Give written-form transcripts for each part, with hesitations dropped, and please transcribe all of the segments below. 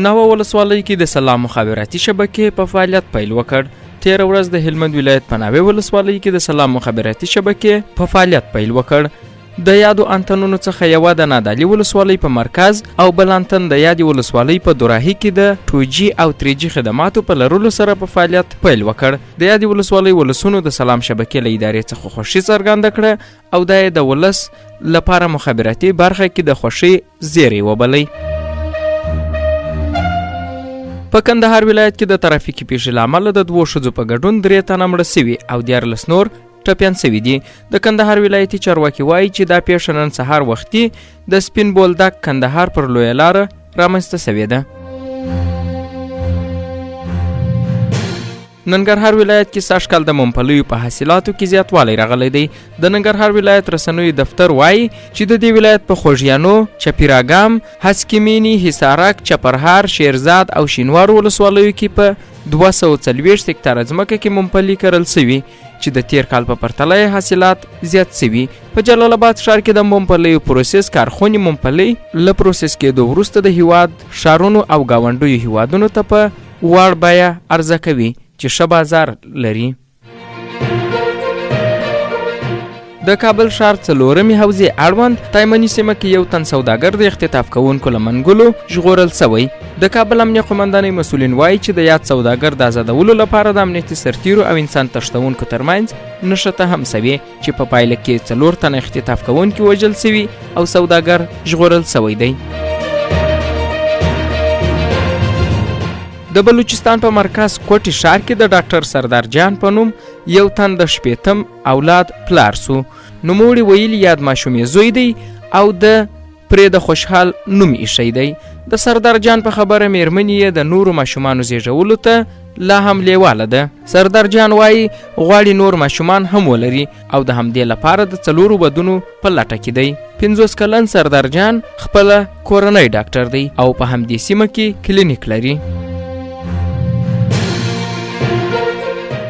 ناوه ولسوالۍ کې د سلام مخابراتي شبکې په فعالیت پیل وکړ. تېره ورځ د هلمند ولایت په ناوې ولسوالۍ کې د سلام مخابراتي شبکې په فعالیت پیل وکړ. د یادو انتنونو څخه یوه د نادعلي ولسوالۍ په مرکز او بل انتن د یادې ولسوالۍ په دوراهي کې د 2G او 3G خدماتو په لرلو سره په فعالیت پیل وکړ. د یادې ولسوالۍ ولسونو د سلام شبکې له ادارې څخه خوښي څرګنده کړه او دا یې د ولس لپاره مخابراتي برخه کې د خوښۍ زیری وبلی. په کندهار ولایت کې د ترافیکي پیښې له امله د دوو ښځو په ګډون درې تنه مړه سوي او 13 نور ټپیان سوي دي. د کندهار ولایتي چارواکي وایي چې دا پیښه نن سهار وختي د سپین بولدک کندهار پر لویه لاره رامنځته سوې ده. ننګرهار ولایت کې سږ کال د ممپلیو په حاصلاتو کې زیاتوالی راغلی دی. د ننګرهار ولایت رسنیو دفتر وایي چې د دې ولایت په خوږیانو، چپیراګام، هسکې مینې، حصارک، چپرهار، شیرزاد او شینوارو ولسوالیو کې په 240 هکتاره ځمکه کې ممپلي کرل سوي چې د تیر کال په پرتله یې حاصلات زیات سوي. په جلال آباد ښار کې د ممپلیو پروسس کارخونې ممپلۍ له پروسس کېدو وروسته د هیواد ښارونو او ګاونډیو هیوادونو ته په وړ بیه عرضه کوي چې ښه بازار لري. د کابل ښار څلورمې حوزې اړوند تایمني سیمه کې یو تن سوداګر د اختطاف کوونکو له منګولو ژغورل سوی. د کابل امنیه قومندانۍ مسولین وایي چې د یاد سوداګر د ازادولو لپاره د امنیتي سرتیرو او انسان تښتوونکو ترمنځ نښته هم سوې چې په پایله کې څلور تنه اختطاف کوونکي وژل سوي او سوداګر ژغورل سوی دی. د بلوچستان په مرکز کوټې ښار کې د ډاکټر سردار جان په نوم یو تن د شپېتم اولاد پلار سو. نوموړي ویلي یاد ماشوم یې زوی دی او د پرې د خوشحال نوم ایښی دی. د سردار جان په خبره میرمنې یې د نورو ماشومانو زیږولو ته لا هم لیواله ده. سردار جان وایي غواړي نور ماشومان هم ولري او د همدې لپاره د څلورو ودونو په لټه کې دی. 50 کلن سردار جان خپله کورنی ډاکټر دی او په همدې سیمه کې کلینیک لري.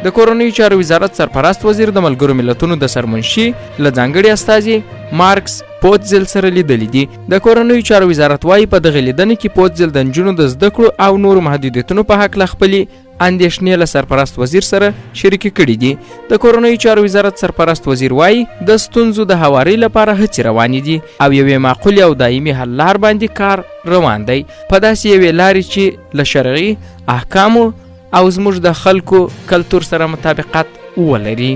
د کورنیو چارو وزارت سرپرست وزیر د ملګرو ملتونو د سرمنشي له ځانګړي استازي مارکس پوتزل سره لیدلي دي. د کورنیو چارو وزارت وایي په دغه لیدنه کې پوتزل د نجونو د زده کړو او نورو محدودیتونو په هکله خپلې اندېښنې له سرپرست وزیر سره شریکې کړې دي. د کورنیو چارو وزارت سرپرست وزیر وایي د ستونزو د هوارۍ لپاره هڅې روانې دي او یوې معقولې او دایمي حل لار باندې کار روان دی، په داسې یوې لارې چې له شرعي احکامو او زموږ د خلکو کلتور سره مطابقت ولري.